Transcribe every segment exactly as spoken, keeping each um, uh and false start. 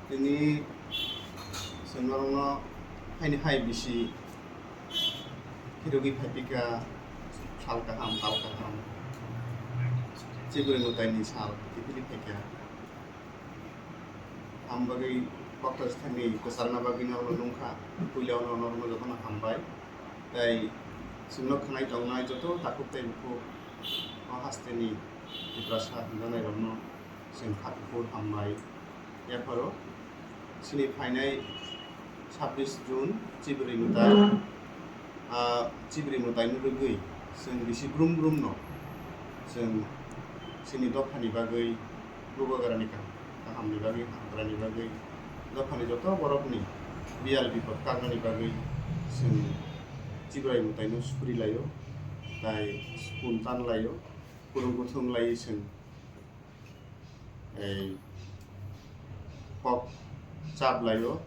Tini chwng norokno haini hai bisi khirogwi phaipikha, sal kaham, tal kaham, Chibrwi mwtaini sal kiphilwi phaikha. Ham bagwi kokthai thani kwcharna bagwi norokno nungkha, puila norokno jotono hambai. Tei chwngno khwnai tongnai joto takhuk tei bukhuk o hasteni Tiprasa hamjaknairokno chwng kha kuphur hambai. Yapharo chini phainai sabbish June Chibrwi mwtai, ah, Chibrwi mwtaino rwgwi chwng bisi brum brumno chwng chini dophani bagwi, bubagrani kaham, kahamni bagwi, hamkraini bagwi, dophani joto borokni biyal bipod karnani bagwi chwng Chibrwi mwtaino suri laio, tai spoon tan laio, kurung kuthung lai chwng ei kok chap laio,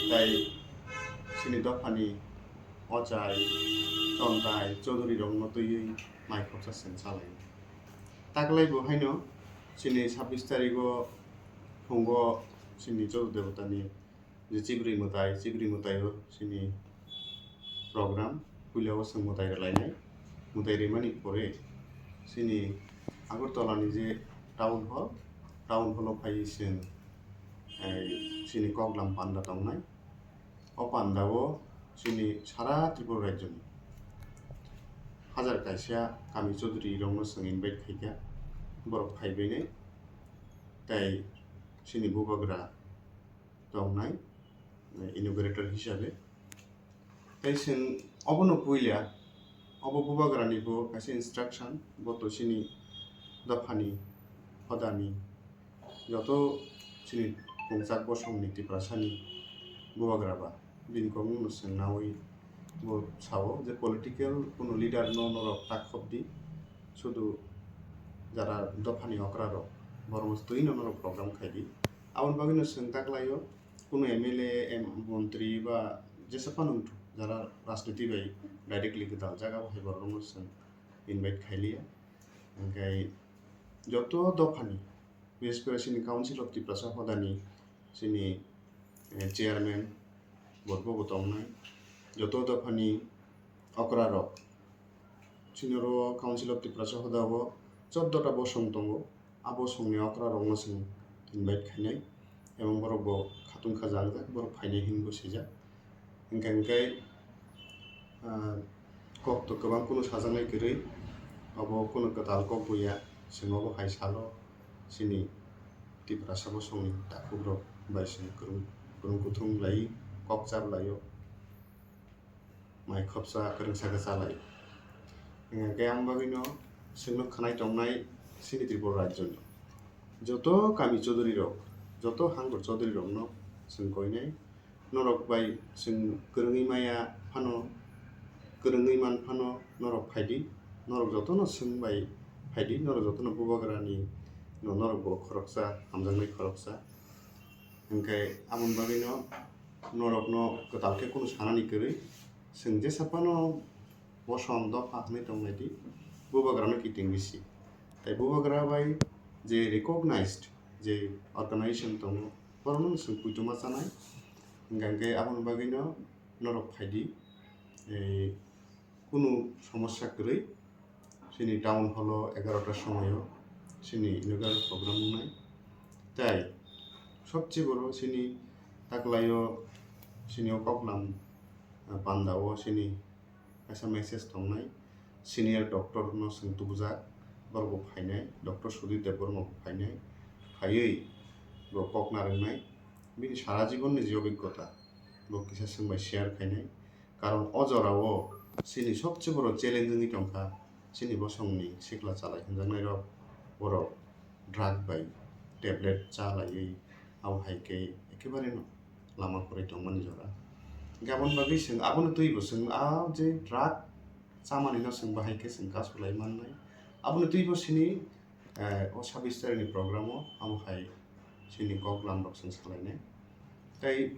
tai chini dophani ochai, tontai, chaudhuri rokno twiwi mai khopsa chwng cha laio. Taklai bo haino chini sabbish tarigo phungo chini Chaudhuri Debotani je Chibrwi mwtai, Chibrwi mwtaio chini program, puila o chwng mwtai rwlainai. Mwtai rwmani pore chini Agartala ni je town hall, town hall o phaiwi chwng, eh, chini koklam panda tongnai. O panda o chini sara Tripura rajyo ni hajar kaisa kami chaudhuri rokno chwng invite khaikha, borok phaibainai. Tai chini bubagra tongnai, eh, inaugurator hisabe. Tai chwng obono puila, obo bubagrani bo kaisa instruction, bo to chini dophani, hodani, joto chini pungchak bosongni Tiprasani bubagra ba, bini kokno chwng naui bo sao je political kunu leader no norok tak khobdi, sudu jara dophani okra rok, borok twino norok program khaidi. Aboni bagwino chwng taklaio, kunu M L A, em, montri ba jesa phano wngthok, jara rajniti bai directly gwdal jaga bo hai borokno chwng invite khailiya. Hwnkhe joto dophani, bises kore chini Council of Tiprasa hodani chini, eh, chairman bo bo tongnai, joto dophani okra rok, chini oro Council of Tiprasa hoda o chordo ta bosong tongo. A bosongni okra rokno chwng invite khainai, ebong borok bo khatung kha jangjak, borok phainai hinwi bo swijak. Hwnkhe, hwnkhe, ah, kok to kwbang kunu sajaknai kwrwi, obo kunu kwtal kok bo ya, chwng obo hai salo chini Tiprasa bosongni takhuk rok bai chwng kwrwng, kwrwng kuthum lai kok chap laio. Mai khopsa kwrwngsa khe chalai. Hwnkhe ang bagwino chwngno khwnai tongnai chini Tripura rajyoni joto kami chaudhuri rok, joto hangkor chaudhuri rokno chwng koinai, norok bai chwng kwrwngwi maya phano, kwrwngwi man phano norok phaidi, norok jotono chwng bai phaidi, norok jotono bubagrani no norok bo khoroksa, hamjaknai khoroksa. Hwnkhe aboni bagwino norokno kwtal khe kunu sanani kwrwi, chwng jesa phano bosong dopha hwnwi tonglaidi, bubagrano kiting bisi. Tai bubagra bai je recognized je organization tongo, borokno chwng poitoma chanai. Hwnkhe aboni bagwino norok phaidi, ei, kunu somosya kwrwi chini town hall o egarota somoio chini inaugural program wngnai. Tai sobse boro chini taklaio chini o koklam, ah, panda o chini kaisa message tongnai. Senior doctor no chwng tubujak, borok bo phainai, Doctor Sudip Debbarma bo phainai, phaiwi bo kok narwknai, bini sara jibon ni je obhiggota bo kisa chwng bai share khainai. Karon o jora o chini sobse boro challenge wngwi tongkha, chini bosongni sikla chalai hwnjaknai rok, borok drug bai tablet cha laiwi, abo hai khe ekebare no lama kwrwi tongmani jora. Hwnkhe aboni bagwi chwng abono twibo chwng a je drug chamani no chwng bahai khe chwng kasu lai mannai. Aboni twibo chini, eh, o sabis tarikni program o abo hai chini kok lam rok chwng salainai. Tei,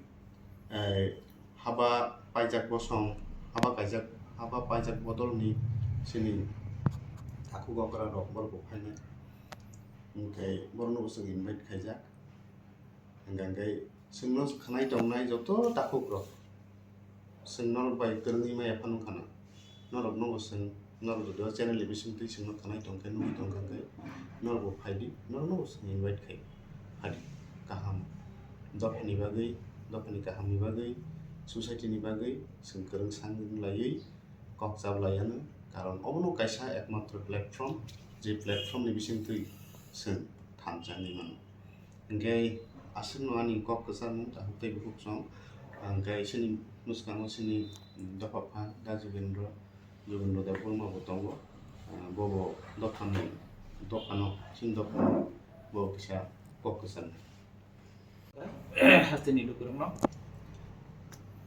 eh, haba paijak bosong, haba kaijak, haba paijak bodolni chini takhuk okra rok borok bo phainai. Hwnkhe borokno bo chwng invite khaijak. Hingkha hingkhe chwngno khwnai tongnai joto takhukrok, chwng norok bai kwrwngwi maya phano khana. Norokno bo chwng, norok jodi o channel ni bisingtwi chwngno khwnai tongkhe, nugwi tongkha khe, norok bo phaidi, norokno bo chwng invite khai phadi. Kaham dophani bagwi, dophani kahamni bagwi, society ni bagwi chwng kwrwng sang laiwi kok chap laiya no, karon obono kaisa ekmatro platform, je platform ni bisingtwi chwng thansa wngwi mano. Hingkhe aswkno ani kok kwcharmung takhuk tei bukhuk chwng, hingkhe chini bwskango chini dopha pha da Jubendra, Jubendra Debbarma bo tongo, ah, bobo dophani, dophano, chini dophano bo kisa kok kwcharnai. Hasteni lukurokno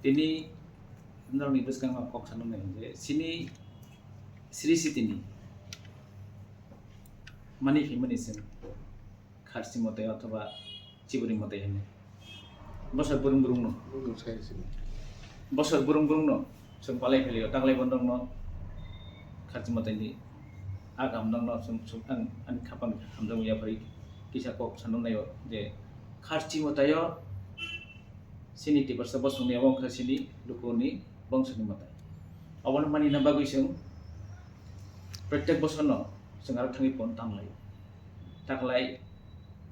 tini norokni bwskango kok sanuknai hwn je chini Sri Sitini mani himani chwng Kharchi Mwtai othoba Chiburi Mwtai hwnwi. Bosor burung burungno. Burung sai sini. Bosor burung burungno chwng palai phailio, taklai bo norokno Kharchi Mwtaini agam norokno chwng, chwng ang ani khapang hamjakmung yaphari kisa kok sanuknaio je Kharchi Mwtaio chini Tiprasa bosongni abo wngkha chini lukuni bongsoni mwtai. Obono manina bagwi chwng protek bosorno chwng aro thangwi pon tanglai. Taklai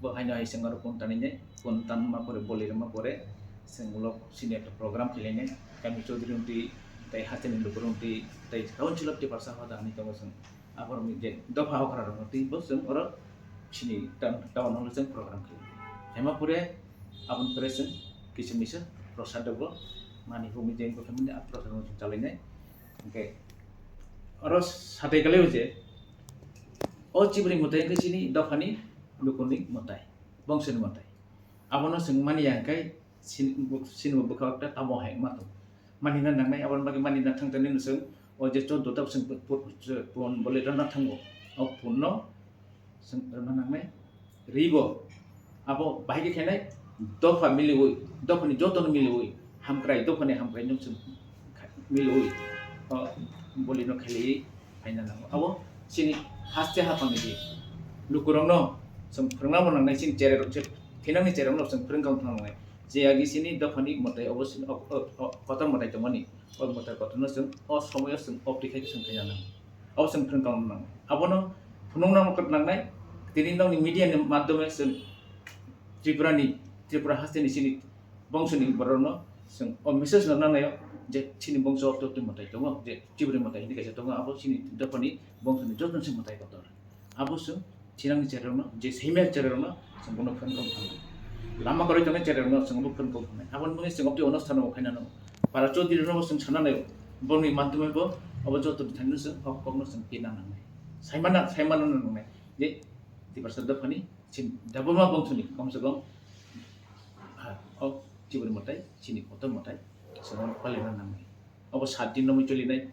bo haino hai chwng aro pon tanwi nai, pon tanma pore, boli rwma pore, chwng ulo chini ekta program khlainai, kami Chaudhary wngtwi, tei hasteni lukurok wngtwi, tei Council of Tiprasa hoda hinwi tongo chwng. Aborokni je dopha okra rokno twi bo chwng oro chini town, town hall o chwng program khlainai. Hema pore aboni pore chwng kisa misa prosad rokbo mani hukni je wngkha hwnwi a prosad rokno chwng chalainai. Hwnkhe oro satai kalaibo je o Chiburi mwtai hwnkhe chini dophani lukurokni mwtai, bongsoni mwtai. Abono chwng mani ya hwnkhe sin-, sin-, bwkha ekta tamo hai ma tong. Manina nangnai, aboni bagwi manina thang thang nini chwng o je choddo ta chwng pu-, pu-, pu-, pun bole rwna thango. O punno chwng rwna nangnai. Ribo abo bahai khe khenai dopha miliwi, dophani jotono miliwi, hamkrai, dophani hamkrai nwng chwng kha-, miliwi, o bolino khaiwi phaina nango. Abo chini haste haphangni di lukurokno chwng phwrwngna bo nangnai, chini chererok je thinangni chererokno chwng phwrwngkha wngthang nangnai. Je agi chini dophani mwtai obo chini o, o, o, kotor mwtai tongmani, o mwtai kotorno chwng o somoyo chwng o twi khai chwng khaina nango. Abo chwng phwrwngkha wngthang nangnai. Abono phunukna nangnai, tini nokni media ni madhyome chwng Tripura ni, Tripura haste ni chini bongso ni borok no chwng o message no nang naio je chini bongso o totwi mwtai tongo, je Chiburi mwtai hinwi kaisa tongo, abo chini dophani bongso ni joto ni se mwtai kotor. Abo chwng thinang ni cherai rok no, je semi cherai rok no chwng bono phone kok thang. Lama kwrwi tongnai cherai rok no chwng bo phone kok thang. Abo ni bagwi chwng oboni onusthan o khaina no para Chaudhary no chwng sana naio, boni madhyome bo abo joto ni thani no chwng o kok no chwng pina nang nai. Saimana, saimana no nang nai. Je Tiprasa dophani chini Debbarma bongso ni kom se kom, ha, o Chiburi mwtai, chini kotor mwtai, chwng palina nangnai. Obo sat din romwi cholinai,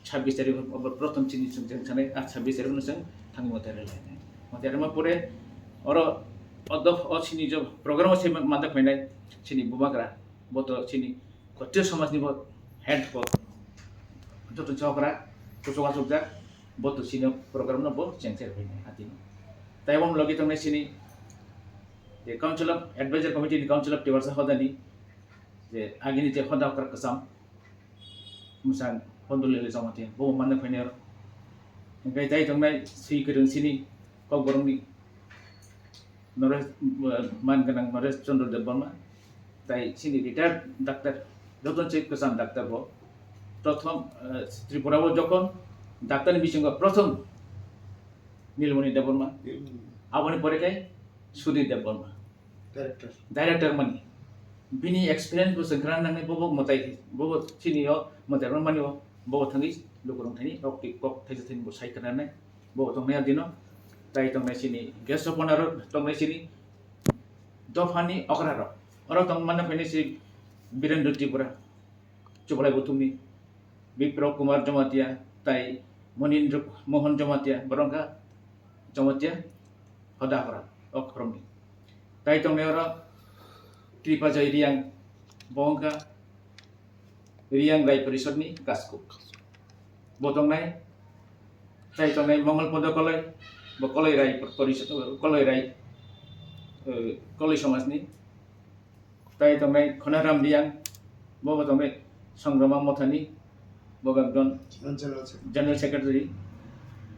chabbish tarik obo prothom chini chwng chwng sanai, ah, chabbish tarik no chwng thangwi mwtai rwlainai. Mwtai rwma pore oro o dof-, o chini je program o se ma-, manjak phainai chini bubagra, bo to chini Kochir somajni bo head bo joto chokra kuchuk achukjak, bo to sini program no bo chengser phainai atini. Tai omo logi tongnai sini je Council of Advisor Committee ni Council of Tiprasa hodani je agini je hoda okra kwcham Mwsang Hondolili Jamatia bo manna phainai oro. Hingke tai tongnai swi kwrwng sini Kokborokni Naresh, eh, man gwnang Naresh Chandra Debbarma, tai chini retired doctor, joto se kwcham doctor bo. Prothom, eh, Tripura o jokhon doctor ni bisingo prothom Nilmoni Debbarma, aboni pore khe Sudhir Debbarma. Director. Director mani. Bini experience bo chwng khna nangnai, bobo mwtai, bobo chini o mwtai rwmani o, bobo thangwi lukurok thani rok twi kok thaisa thani bo sai khna nai. Bo tongnai adino, tai tongnai sini guest of honor tongnai sini dophani okra rok. Oro tong manna phainai si Birendra Tripura, Chubalai Buthumni, Bipro Kumar Jamatia, tai Monindra Mohan Jamatia, borok wngkha Jamatia hoda okra, ok khoroknwi. Tai tongnai oro Kripa Joy Riang, bo wngkha Riang Rai Porishodni Kaskuk. Bo tongnai, tai tongnai Mongol Podo Koloi, bo Koloi Rai Porisod, Koloi Rai, eh, Koloi Somajni. Tai tongnai Khonaram Riang, bo bo tongnai Songrama Mothani, bo bo ekjon General Secretary. General Secretary.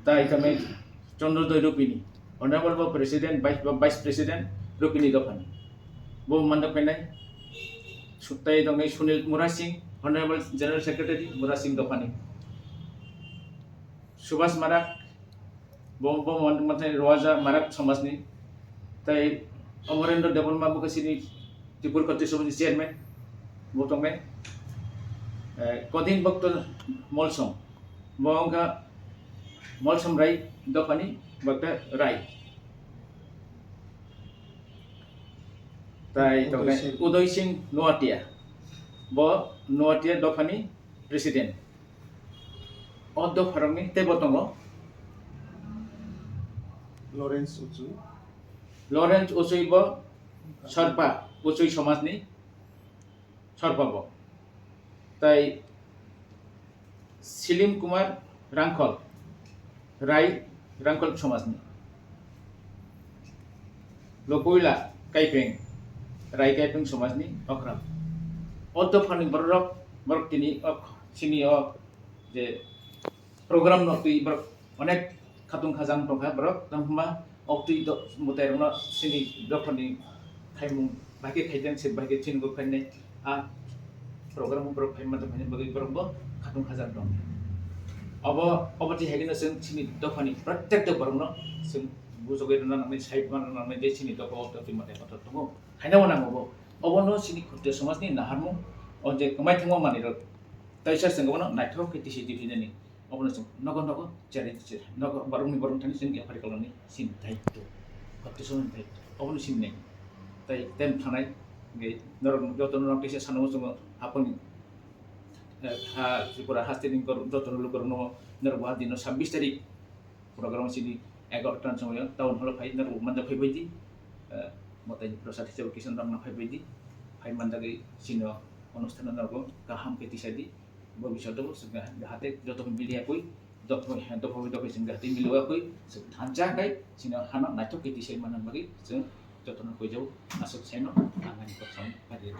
Tai tongnai Chandrodoi Rupini, Honorable bo President, Vice, Vice President Rupini dophani. Bo mandok phainai. Su-, tai tongnai Sunil Murasing, Honorable General Secretary Murasing dophani. Subhas Marak, bo, bo mon-, monthai Roaja Marak somajni. Tai Amarendra Debbarma bo khe chini Tripura Khotri Somajni chairman, bo tongnai. Eh, Kodin Bhakta Molsom, bo wngkha Molsom Rai dophani, Bhakta Rai. Tai Udoy tongnai Singh. Udoy Singh Noatia, bo Noatia dophani president. O dopharokni teibo tongo Lawrence Uchui. Lawrence Uchui bo Sarpa Uchui somajni Sarpa bo. Tai Silim Kumar Rangkhol, Rai Rangkhol somajni. Lokoila Kaipeng, Rai Kaipeng somajni okra. O dophani borok, borok tini ok, sini ok, je program no twi borok onek khatung khajang tongkha borok, tamo hwnba ok twi do-, mwtai rokno sini dophani khaimung bahai khe khaijak se bahai khe chini bo khainai a program borok phaima tongkha bagwi borok bo khatung khajang tong. Obo, obo twi hai kheno chwng chini dophani prottek ta borokno chwng bujogwi rwna nangnai, sai rwna nangnai je chini dopha o twi mwtai kotor tongo. Haino nango bo. Obono chini Khotri somajni naharmung o je kwmai thangma manwi rok. Taisa chwng bono naithok khe tisi tisi nani. Obono chwng nogo nogo challenge se. Nogo borokni borok thani chwng yapari koloni sin daityo. Khotri somajni daityo. Obono sin nai. Tai tem thanai nge norok joto norok tisa sano chwng haponi, eh, ha Tripura hasteni joto lukurokno norok bo dino sabbish tarik program sini egaroh ta ni somoyo town hall o phai norok manja phai bai di, eh, mwtai ni prasad hisabe kisa norok na phai bai di, phai manjagwi sini o onusthan norok kaham khe tisa di, bo bising o chwng jahate joto milia koi, dopha dopha dopha chwng jahate milia koi, chwng thansa khai sini o hano naithok khe tisa manna bagwi chwng joto no koi jago, aswk sai no ang ani kok sam phai di.